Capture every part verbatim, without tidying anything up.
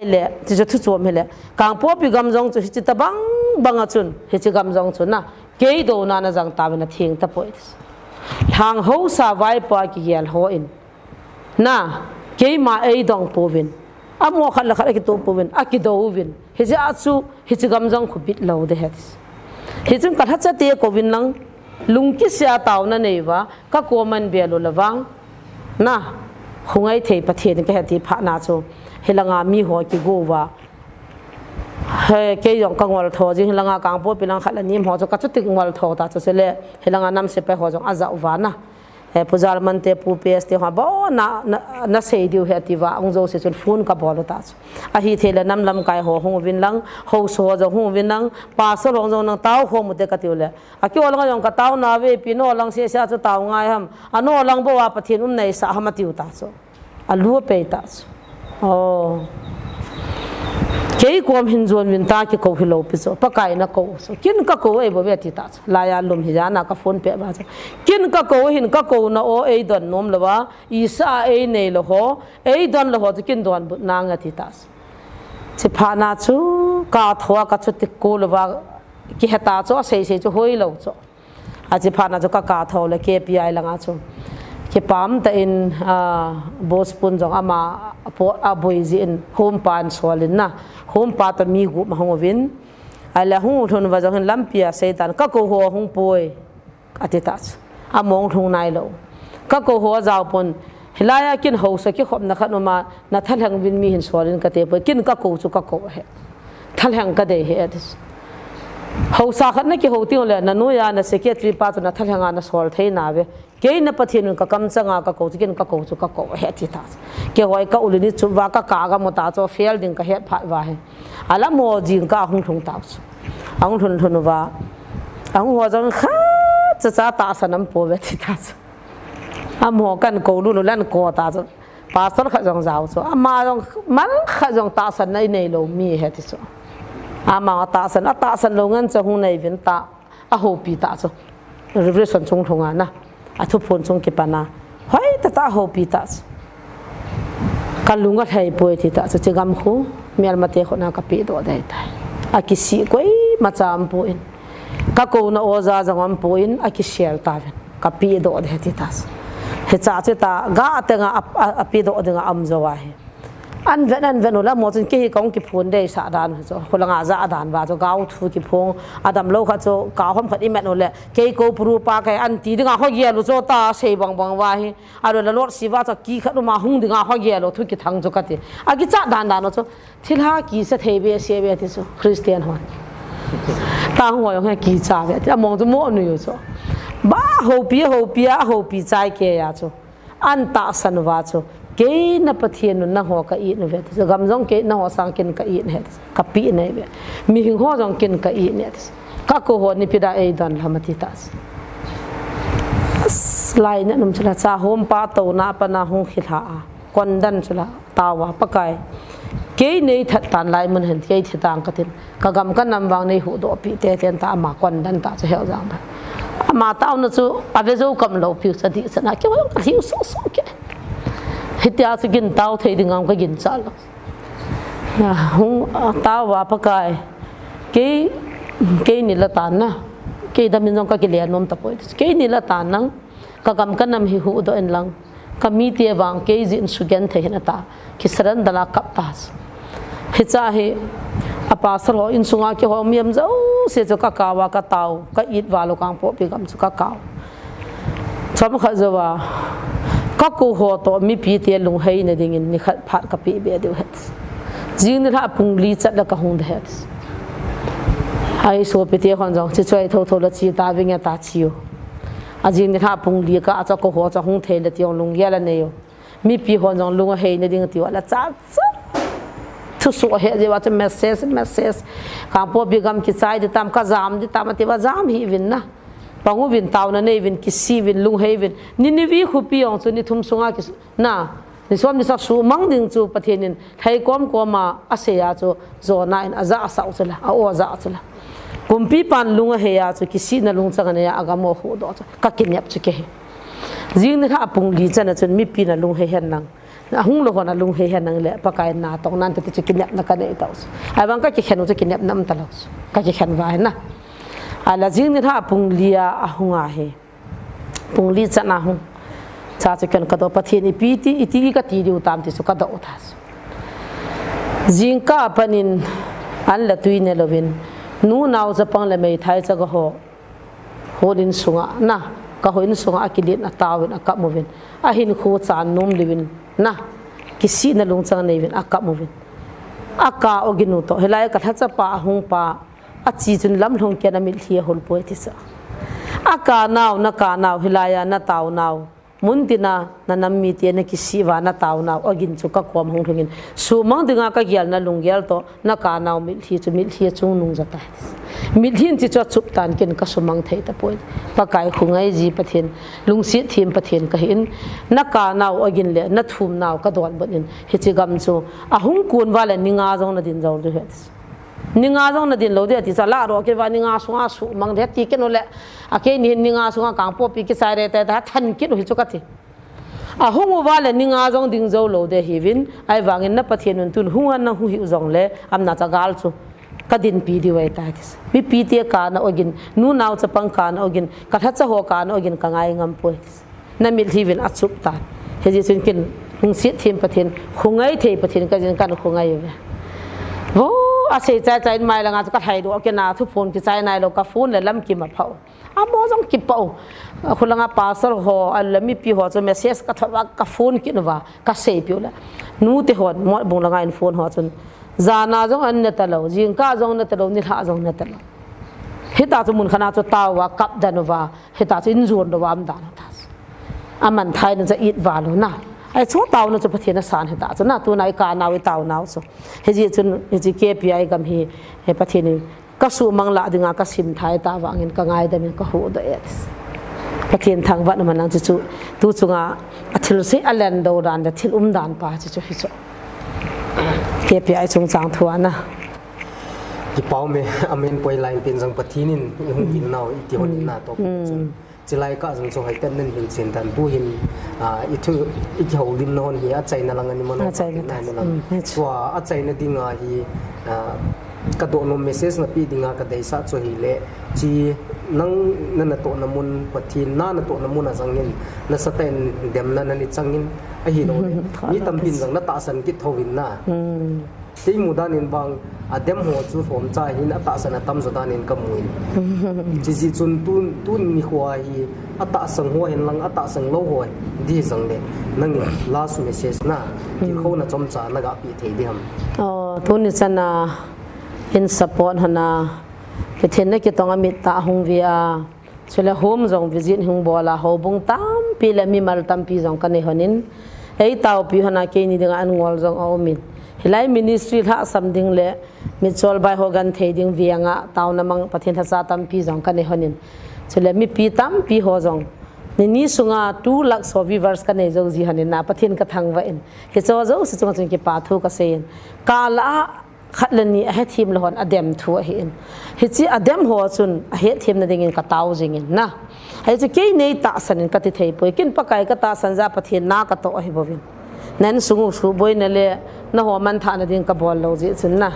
Le, ti chu thu chom hile. Kangpokpi gam jong chu hichi tabang bang a chun, hichi gam jong chu na. Kei douna na jang tauvin atheng tapoi. Lhang haosa vaipo kigel hon. Na, keima eidong pouvin. Amo khat le khat akitoh pouvin, akidouvin. Hijeh a chu, hichi gam jong khu bit lou ding ahi. Hichun kalhacha te kouvin lang, lungkisih a taona neiuva, kakom a bel u le vang. Na, hungai thei Pathen kahi ti phat na chu, hilanga miho kigo uva. He, kei jong kangol tho jing, hilanga Kangpokpi lang khat le ni um ho chu, kachuti ngol tho ta chu, chule, hilanga nam sepai ho jong aja uva na. Eh, Pu Jalmante, Pu P S te ho, bou na, na, na sei diu ahi ati uva, ahung jouse chun phone kabol u ta chu. Ahithei le nam lamkai ho hung uvin lang, haosa ho jong hung uvin lang, pastor ho jong nang tao khom u te kati u le. Akeo lang jong katao nauve, ipi no lang sese a chu tao ngai ham. Ano lang bou a Pathen um neisah ham ati u ta chu. Alu apei ta chu. Oh. Kei kom hin jon uvin ta, kikou hilou pi chu. Pakai na kou chu. Kin kakou ahi bou ve ati ta chu. Laiya lum hi jana ka phone peh uva chu. Kin kakou hin kakouna o eidon nom louva. Isa a einei lou ho. Eidon lou ho chu kin donbut nange ati ta chu. Chuphat na chu kathoa kachuti kol uva. Kihe ta chu asei sei chu hoilou chu. Achi phat na chu ka, katho le K P I langa chu. Kipah tah in, ah, boss pun jong ama apo, aboi jin home pan sol in na. Home pa toh mi gup ma hung uvin. Ahile hung lhun uva jong hin lampi a seitan, "Kakou ho hung poi," ati ta chu. Among lhung nailou. Kakou ho ajao pon. Hilai a kin haosa kikhopna khat um a, na thalheng uvin mi hin sol in kati poi, kin kakou chu kakou ahi. Thalheng kadei ahi ati. Haosa khat na kihou teng le, na noiya na secretary pa chu na thalheng a na sol thei nauve. Kei na Pathen un ka kamchang a kakou chu, kin kakou chu kakou ahi ati ta. Keiho ka ul in ichup uva ka, ka gam u ta chu, fail ding ka het phat uva ahi. Alam ho jing ka ahung lhung ta chu. Ahung lhun lhun uva. Ahung ho jong khat cha cha tahsan aum pouve ati ta chu. Amaho kan kou lulu le akou ta chu. Pastor khat jong jao chu. Ama jong mal khat jong tahsan na inei lou mi ahi ati chu. Ama tahsan, atahsan lou ngen chu hung nei uvin ta. Ahoupi ta chu. Revelation chung lhung a na. Athuphon chung kipan a. Hoi tah tah ahoupi ta chu. Ka lung alhai poi ati ta chu. Chi gam khu. Mial mate khu na ka pehdoh dei tai. Akisih koima cha aum pon. Kakouna oja jong aum pon, akisel tauvin. Ka pehdoh ding ati ta chu. Hicha chu ta, ga teng a, a, a, apehdoh ding a aum jou ahi. An ven, an ven u le mo chun kei hi kahung kiphong deisah dan chu. Khulanga ja dan uva chu, gao thu kiphong, adamlou khat chu, kahom khat imet u le, kei kou puru pa kei an ti ding a ho gel u chu ta, sei bang bang uva hi. Alo la lot si uva chu, ki khat um a hung ding a ho gel u thu kithang chu kati. Akicha dan dan u chu. Thilha kisa thei behseh ve ti chu, Christian hon. Tang ho jong hi kicha ve ti, among chu mo nui u chu. Ba houpi, houpi a, houpi chai kei a chu. An tahsan uva chu. Kei na Pathen un nangho ka it uve ti chu. Gam jong kei nangho sang kin ka it ahi ti chu. Ka peh nahi ve. Mihing ho jong kin ka it ahi ti chu. Kakou ho ni ipi dia eidon ham ati ta chu. As, lai na num chu la cha home pa touna a pat na hung khilha a. Kondan chu la. Tao a, Pakai. Kei nei that tan lai mun hin, kei thi tang katin. Ka gam ka nam vang nei huhdoh peh te ten ta ama kondan ta chu hel jang ta. Ama taona chu, ave jou kam lou piu cha dih cha na, kei vang ka hiu soh soh kei. Hitia chu gin tao thei ding am ka gin cha lou. Ah, hung, ah, tao a Pakai. Kei, kei ni la tan na. Kei dam in jong ka kile nom tapoi. Kei ni la tan nang. Ka gam ka nam hi huhdoh in lang. Ka mite vang kei jin sugen thei hin ata. Ki surrender a kap ta. Hicha hi a pastor ho insunga kihou miam jouse chu ka kau a ka tao, ka it val u Kangpokpi gam chu ka kau. Chomkhat jou a, kakou ho toh mipi te lungheina dingin nikhat phat ka peh be diu ahi. Jing nilhah pung li chat le ka hung ding ahi. Ahi sopite hon jong, chi choi thotho le chi tavinge ta chi u. Ajing nilhah pung li kah a chu kakou ho chu hung thei le ti jong lunggel anei u. Mipi hon jong lung aheina ding tiu a la cha cha. Thusoh ahe jeh uva chu message, message. Kangpokpi gam kichai ding tam, ka jam ding tam, ati uva jam hih uvin na. Pang uvin, taona nei uvin, kisih uvin, lunghei uvin. Nineveh khopi jong chu ni thum sunga ki, na. Ni som ni sak suhmang ding chu Pathen in lhai kom kom a asei a chu Jonah in ajah asah u chu la, a-o ajah chu la. Kumpipan lung ahei a chu kisihna lungchang anei a agam u ahuhdoh chu. Ka kinep chu kei hi. Jing nilhah pung li chan a chun mipi na lunghei hen lang. Ahung lou hon alung hei hen nang le, Pakai natong nan te ti chu kinepna kanei tau. Ahivang kakikhen u chu kinepna um talou. Kakikhen uva hi na. Ahinla jing nilhah pung li a ahung ahi. Pung li chan ahung. Cha chu ken kadoh, Pathen ipi ti, iti kati diu tam ti chu kadoh u ta. Jingkah a panin an le tui nelouvin, nu nao chapang le meithai chaga ho, hol in sunga na, ka hol in sunga akilen ataovin akap uvin, ahinkho chan nom louvin na, kisihna lungchang neivin akap uvin. Aka ogin u toh, hilai kalhacha pa ahung pa, achi chun lamlhong ken amitlhi ahol poi ti chu. Aka nao, naka nao, hilai a natao nao. Muntina, nanam mite nakisih uva natao nao, ogin chu kakom hung lhungin. Sumang dinga kagelna lunggel toh, naka nao mitlhi chu, mitlhi achung nung jo tai. Mitlhi in chi chu achup tan ken kasumang thei tapoi. Pakai khongai ji Pathen, lungset them Pathen kahin, naka nao ogin le, nathum nao kadonbut in. Hiche gam chu, ahung kon uva le ni nga jong nadin jou diu ahi. Ni nga jong nadin lou ding ati, cha la ro kit uva ni nga sunga sumang ding ati ken u le. A keini hin ni nga sunga Kangpokpi kichai re te ta than kit u hi chu kati. Ahung uva le ni nga jong ding jou lou ding ahiuvin, ahivangin na Pathen un tun hung an nang hung hiu jongle, amna cha gal chu. Kadinpi diu ahitai ati. Mipi te kana ogin, nu nao chapang kana ogin, kalhacha ho kana ogin kangai ngam poi ati. Namitlhi uvin achup tan. Hijeh chun ken lungset them Pathen, khongai thei Pathen kajin kan khongai uve. Vo, asei chai chai in mai langa chu kalhai doh kit na, thu phone kichai nailou, ka phone le lam kim apha u. Amaho jong kipah u. Khulanga pastor ho, ahiloule mipi ho chu message kathot uva, ka phone kit uva, kaseipeh u le. Nute hon, Motbung langa in phone ho chun. Jana jong an ne talou, jingkah jong ne talou, nilhah jong ne talou. Hita chu mun khat a chu tao uva, kap den uva. Hita chu in jon lou a um dan u ta. Aman thai na cha it val u na. Ahi chu taona chu Pathen asan hita chu na. Tuna i ka nau i tao nau chu. Hijeh chun, hiche K P I gam hi, he Pathen in kasumang lah dinga kasim thai tah vangin kangaidam in kahuhdoh e. Pathen thangvah in um hen lang chu chu. Tu chunga athil sei alen doh dan le thil umdan pa chu chu hi chu. K P I chungchang thu a na. Kipah um e, amen poi line pen jong Pathen in i hung vin nau, i kihoulim na toh. Chulai kah jong chu hoitah in nan hilchen tan, tuhin, ah, i thu, i kihoulimna hon hi achaina lang a ni mano, achaina lang. Tua achaina dinga hi, ah, kadoh nom message napeh dinga kadeisah chu ahile, chi nang na natohna mun, Pathen na natohna mun a jong hin, nasatah in demna nani chang in, ahilouleh mi tampin jong natahsan kit thouvin na. Kei mu dan in vang, adem ho chu lhomcha hin atahsan atamjo dan in kamu in. Chujeh chun tun, tun nikho hi atahsan ho hen lang, atahsan lou ho hi ding jongle, nangin last message na, tilkhouna chomcha naga pe thei ding ham? Oh, tuni chan a in support hon a, Pathen na kitong a mit tah hung ve a, Chule home jong visit hung bol a, houbung tampi le mimal tampi jong kanei hon in, ei taopi hon a keini dinga an ngol jong aum in. Hilai ministry lhahsam ding le mitchol bai ho genthei ding veng a taona mang Pathen lhacha tampi jong kanei hon in. Chule mipi tampi ho jong nini sunga two lakhs ho viewers kanei jou ji hon in na Pathen kathangvah in. Hiche jouse chunga chun kipa thu kasei in. Kala a khat le ni ahethem lou hon adem thu ahi in. Hiche adem ho chun ahethem na dingin katao jing in na. Hichu kei nei tahsan in kati thei poi. Ken Pakai katahsan jeh a Pathen na katoh ahi bouvin. Nan sung u suhboina le naho manthahna ding kabol lou jeh chun na.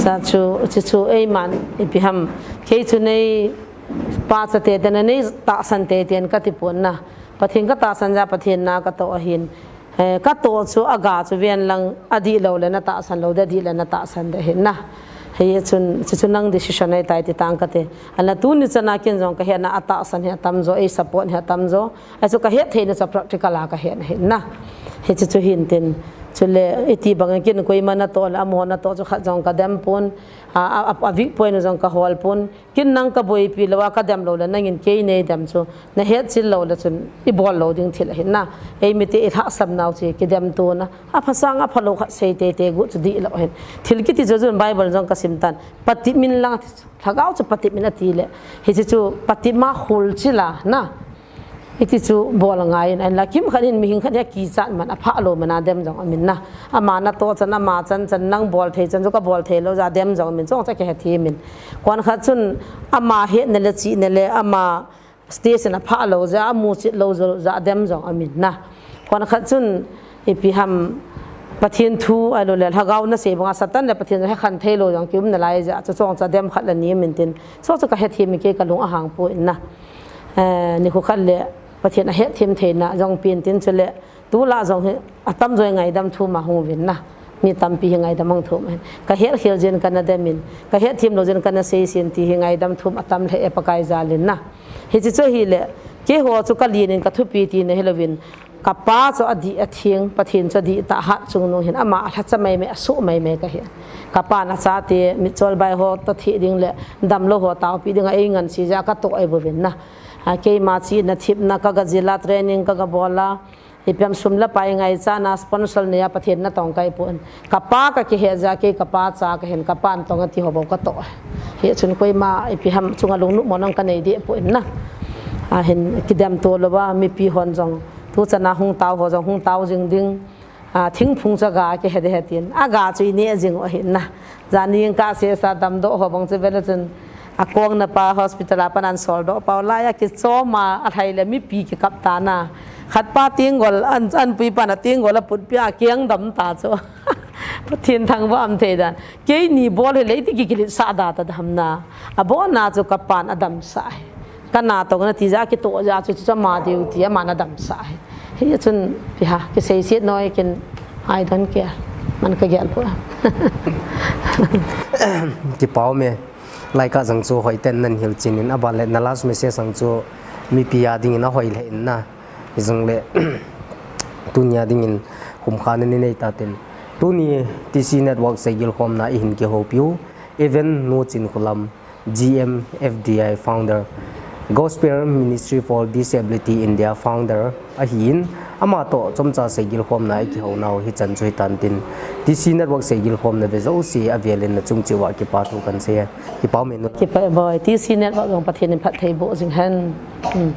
Cha chu, chi chu eiman ipi ham. Kei chu nei pachat tete na nei tahsan tete in kati pon na. Pathen katahsan jeh a Pathen na katoh ahin. Eh, katoh chu aga chu ven lang, adih lou le natahsan lou ding, adih le natahsan ding ahi na. Hichun, chuchu nang decision ahitai ti tang kate. Ahinla tuni chan a ken jong kahetna atahsan hi atamjo, ei support hi atamjo. Ahi chu kahet theina chu practical a kahetna ahi na. Hichu chu hin tin. Chule iti bang ken koima natoh le amaho natoh chu khat jong kadem pon. A, a, a, a weak point u jong kahol pon. Ken nang kaboipi lou a kadem lou le nangin kei nei dem chu nahet chil lou le chun ibol lou ding thil ahi na. Eimite ilhahsam nau chu kidem tona. Apha sang apha lou khat sei tete gu chu dih lou ahin. Thil kiti chu chun Bible jong kasim tan. Patep in lang ati chu. Lhagao chu patep in ati le. Hiche chu patep ma khol chil a na. Iti chu bol ngai in, ahinla kimkhat in mihing khat hi akichat man, apha lou man a dem jong aum in na. Ama natoh chan, ama chan chan, nang bol thei chan chu kabol thei lou jeh a dem jong aum in, chong cha kihethem in. Kon khat chun ama hetna le chihna le ama station apha lou jeh a, amu chit lou jeh a dem jong aum in na. Kon khat chun Ipi ham Pathen thu ahilouleh lhagao nasei banga Satan le Pathen he khen thei lou jong kium nalai jeh a chu chong cha dem khat le ni min tin. Chu chu ka hethem in kei ka lung ahang poi na. Eh, nikho khat le Pathen a hethem theina jong pen tin chule tulai jong hi atam jo ngaidam thum a hung uvin na. Mi tampi hi ngaidam ahung thum ahin. Ka hetkhel jeh in kana dem in, ka hethem lou jeh in kana sei sen ti hi ngaidam thum atam lheh e Pakai jal in na. Hiche chu ahile, keiho chu ka lien in ka thupi tina hilouvin, ka pa chu adih atheng, Pathen chu adih tah, hatchungnung ahin, ama alhacha maimai, asuh maimai kahi. Ka pan achate mitchol bai ho toh theh ding le damlou ho taopi dinga eingansei jeh a katoh ahi bouvin na. A, keima chihna thepna kaga jil a, training kaga bol a, ipi ham sum le pai ngaichat na, sponsor nei a Pathen natong kahi pon. Ka pa kakihe jeh a kei ka pa cha kahin, ka pan tong ati ho bou katoh. Hichun koima ipi ham chunga lungnom mo nang kanei deh pon na. Ahin kidem to louva mipi hon jong, tuchan a hung tao ho jong hung tao jing ding. A, thingphung chu aga kihe ding ahi tin. Aga chu ineh jing u ahin na. Jani in kasei sa damdoh ho bang chu vele chun, akong na pa hospital a pat ahin soldoh pau lai a kichom a, alhai le mipi kikap ta na. Khat pa tenggol, an, anpui pan a tenggol aput peh a akeng dam ta chu. Pathen thangvah um thei dan. Keini bol hile iti kikiletsah da ta ham na. Abon a chu ka pan adamsah ahi. Ka natong nati jeh a kitoh jeh a chu chu ama duty aman adamsah ahi. Hichun ipi ham kiseiset noi ken, I don't care. Man ka gel poi. Kipa um e. Lai kah jong chu hoiten nahin hilchen in, aban le na last message jong chu mipi a dingin ahoi lheh in na. Hijongle tunia dingin khumkhana nei nei tatin. Tuni T C Network seigilkhomna ihin kihoupiu, Reverend Nu Chinkholam, G M F D I founder, Gospel Ministry for Disability India founder ahin, ama toh chomcha seigilkhomna ikihounau hichan chu hitan tin, T C Network seigilkhomna ve jouse avel in nachung cheh uva kipa thu kahin sei e. Kipa um e nu. Kipa e boi, T C Network jong Pathen in phatthei boh jing hen. Hmm.